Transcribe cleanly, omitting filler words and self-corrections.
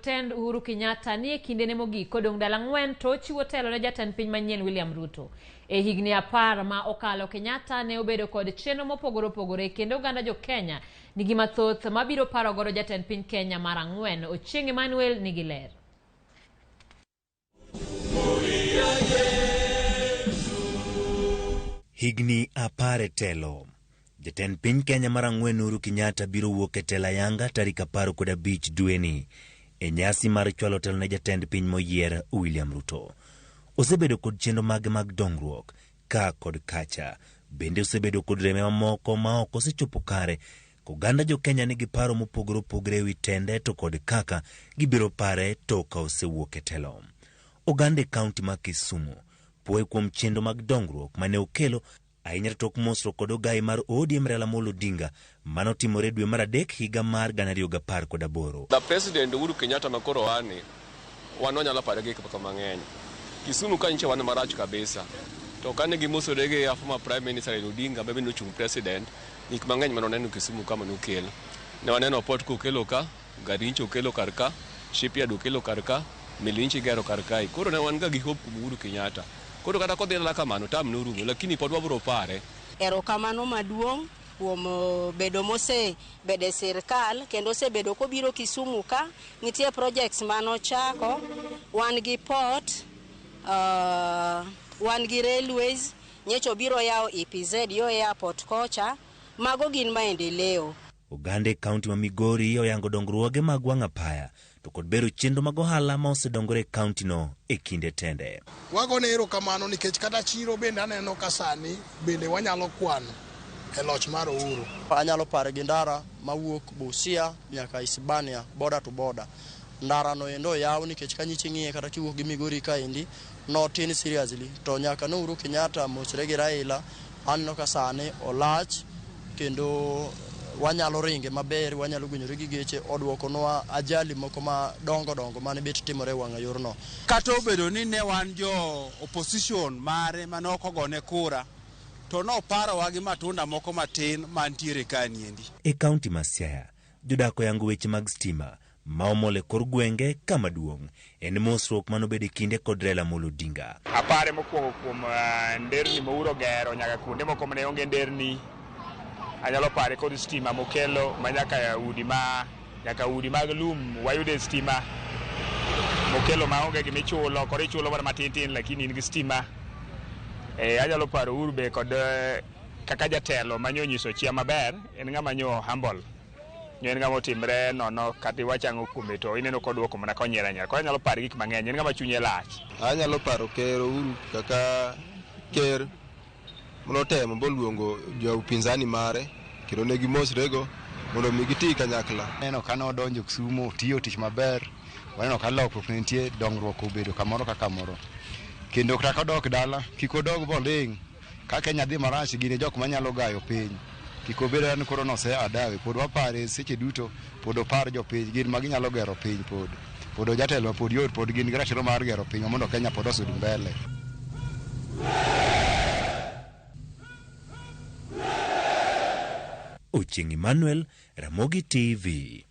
tend Uhuru Kenyatta nie kindene mogik kodong' ndalo 4 to ochiwo telo ne jatend piny manyien William Ruto. E higni 10 ma okalo Kenyatta ne obedo kod chenro mopogore opogore kendo oganda jo Kenya nigi mathoth mabiro paro godo jatend piny Kenya mar 4 Ochieng' Emmanuel nigi ler. Higni 10 e telo. Jatend piny Kenya mar 4 Uhuru Kenyatta biro wuok e telo ayanga tarik 15 dweni e nyasi mar chwalo telo ne jatend piny moyier William Ruto. Osebedo kod chenro mage mag dongruok ka kod kacha. Bende osebedo kod reme mamoko ma ok osechopo kare. Oganda jo Kenya nigi paro mopogore opogore ewi tende to kod kaka gibiro pare to ka osewuok e telo. Oganda e kaunti ma Kisumu puoye kuom chenro mag dongruok mane okelo ahinya to tok mosruok kod ogai mar ODM Raila Amolo Odinga manotimore dwe mar 3 higa mar 2018. The President Uhuru Kenyatta makoro wani wan wanyalo pare gik moko mang'eny. Kisumu ka nyicha wan marach kabisa. To kane gimosore gi former Prime Minister Raila Odinga ma bende nochung' president, gik mang'eny mane waneno Kisumu ka mane okel. Ne waneno port kokelo ka, gari nyicha okelo kar ka, shipyard okelo kar ka, meli nyicha igero kar kae. Koro ne wan ga gi hope kuom Uhuru Kenyatta. Koro kata kodhi dala kamano, term norumo, lakini pod wabiro pare. Erokamano maduong' kuom bedo mosebedo e sirkal kendo osebedo kobiro Kisumu ka, nitie projects manochako, wan gi port, wan gi railways, nyocha obiro yawo EPZ yo airport kocha, mago gin maendeleo. Oganda e kaunti ma Migori oyango dongruoge mag wang' apaya to kod bero chenro mag ohala ma osedongore e kaunti no e kinde tende. Wagone erokamano nikech kata chiro bende aneno ka sani bende wanyalo kwano e loch mar Uhuru. Anyalo pare gi ndara mawuok Busia nyaka Isebania, border to border. Ndara no endo oyaw nikech ka nyichi ng'iye kata kiwuok gi Migori kaendi notin seriously, to nyaka ne Uhuru Kenyatta mosre gi Raila aneno ka sani olach kendo wanyalo ringe maber, wanyalo gwenyore gi geche, oduokonwa ajali moko ma dongo dongo mane bet timore e wang'a yorno. Kata obedo ni ne wan jo opposition mare mane ok ogone kura, to noparowa gi matunda moko matin mantiere ka niendi. E kaunti ma Siaya, jodak oyango weche mag stima ma omol e kor gwenge kama duong' en mosruok manobedo e kinde kod Raila Amolo Odinga. Apare mokwongo kuom nderni ma Uhuru ogero nyaka kuonde moko mane onge nderni. Anyalo pare kod stima mokelo ma nyaka udi ma nyaka udi mag lum wayude stima mokelo maonge gimichulo, koro ichulo mana matin tin lakini in gi stima. Anyalo paro Uhuru be kod kaka jatelo manyo nyiso chia maber, en ng'ama nyo humble. Nyo en ng'ama otimre nono kata iwach ang'o kuome to ineno koduoko mana konyiero anyiera. Koro anyalo paro gik mang'eny, en ng'ama chunye lach. Anyalo paro Ker Uhuru kaka ker manotemo boluongo jo upinzani mare kendo ne gimosrego mondo mi giti kanyakla. Waneno ka nodonjo Kisumu, otiyo tich maber, waneno ka lokruok ne nitie, dongruok obedo kamoro ka kamoro. Kendo kata kodok dala, kik odog boling'. Ka Kenya dhi marach, gin e jok manyalo gayo piny. Kik obed ni koro nose adawe, pod wapare seche duto, pod opar jopiny, gin ma ginyalo gero piny pod. Pod jatelo pod yot, pod gin gi ratiro mar gero piny mondo Kenya pod osud mbele. Ochieng' Emmanuel, Ramogi TV.